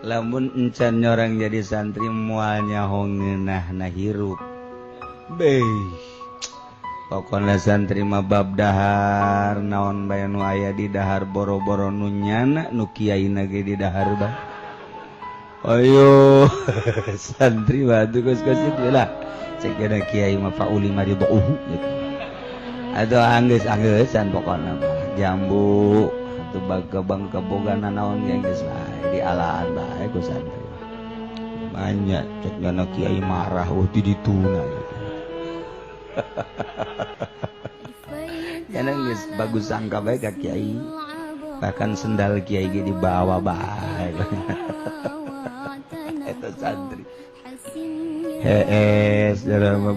Lamun encan nyorang jadi santri moal nyaho ngeunahna hirup. Beuh. Pokona santri mah bab dahar naon bae nu aya di dahar boro-boro nu nyana nu kiaina ge di dahar bae. Ayo santri mah atuh geus kitu lah. Cek ada kiai mah fauli maridauhu gitu. Atuh anggeus-anggeusan pokona mah jambu atuh bagabang kabogana naon ge geus bae dialaan bae ku santri. Banyak cek nyana kiai marah oh di dituna gitu. Nyana geus bagus sangka bae ka kiai. Bahkan sendal kiai ge dibawa bae. Eta santri. Hees dalam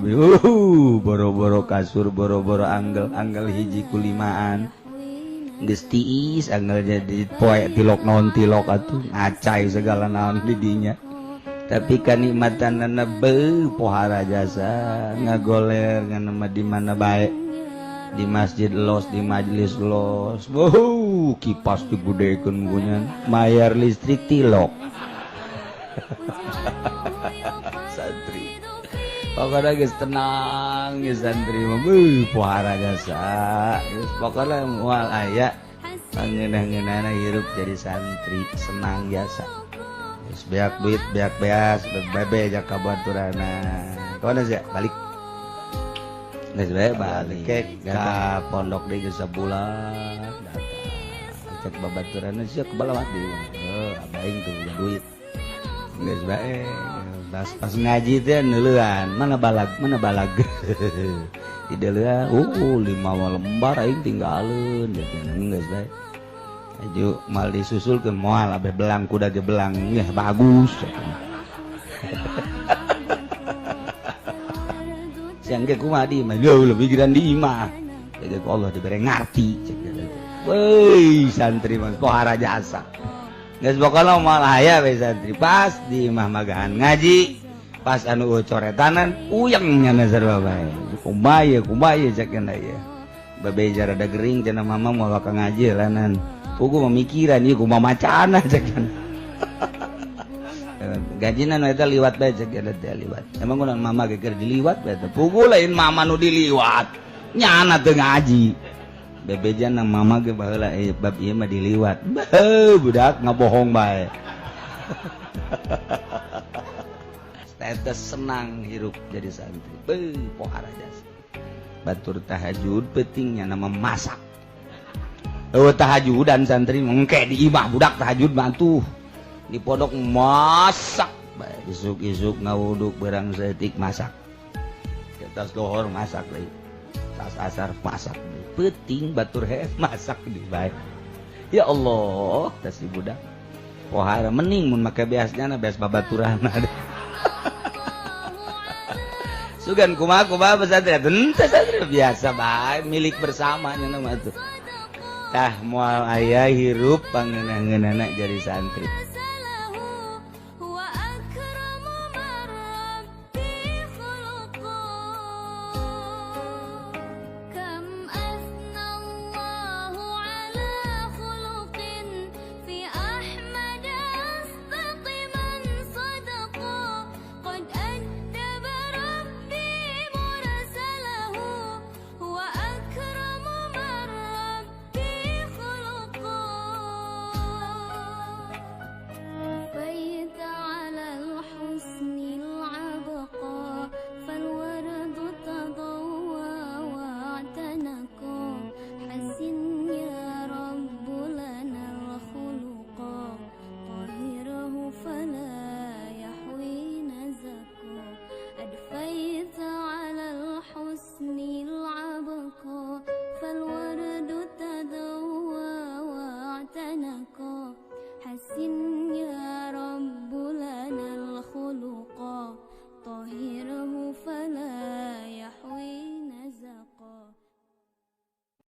boro-boro kasur boro-boro anggel-anggel hiji kulimaan. Geus tiis anggel jadi poe tilok naon tilok atuh ngacai segala naon di dinya. Tapi kanikmatanana beuh pohara jasa ngagoler ngan mah di mana bae. Di masjid los, di majelis los. Wuh, kipas digudekeun gunyan, mayar listrik tilok. Santri. Pokoknya geus tenang geus santri mah beuh pohara jasa. Geus pokokna moal aya pangeunah-ngeunahna hirup jadi santri senang jasa. Geus beak duit beak beas bebe ja ka baturana. Kumaha sia balik. Geus bae balik ka pondok deui geus sabulan datang. Cek babaturana sia kebalawat deui. Heuh aing teu boga duit. Geus bae pas ngaji teh neuleuan mana balag di deuleuan 5 lembar aing tinggalkeun geus bae aju mal disusulkeun moal abe belang kuda ge belang yah bagus siang ge kumaha di imah jauh lebih pikiran di imah jadi ku Allah dibere ngarti cek weuy santri mah pohara jasa. Geus pokona moal aya we santri pas di imah magahan ngaji pas anu coretanan uyang nya sarua bae kumaha kumaha cek cenah ieu babe rada gering cenah mama moal ka ngaji lanan pugu memikiran ieu kumaha macana cek cenah gajina nu eta liwat bae cek cenah teh liwat emang kunaon mama ge keur diliwat bae teh pugu lain mama nu diliwat nyana teu ngaji bebejan nang mama ge baheula bab ieu mah diliwat. Beuh budak ngabohong bae. Status senang hirup jadi santri. Beuh pohara jasa. Batur tahajud pentingnya nama masak. Eueuh tahajudan santri mengke di imah budak tahajud mah tuh. Di pondok masak bae isuk-isuk ngawuduk berang saeutik masak. Di atas lohor masak deui. Tas asar masak deui. Peuting batur hees masak di bae. Ya Allah, tas si budak. Pohara mening mun make beasnya beas babaturan ada. Sugan kumaha kumaha pesantren. Henteu santri biasa bae milik bersama nya mah tuh. Tah moal aya hirup pangeunah-ngeunahna jadi santri.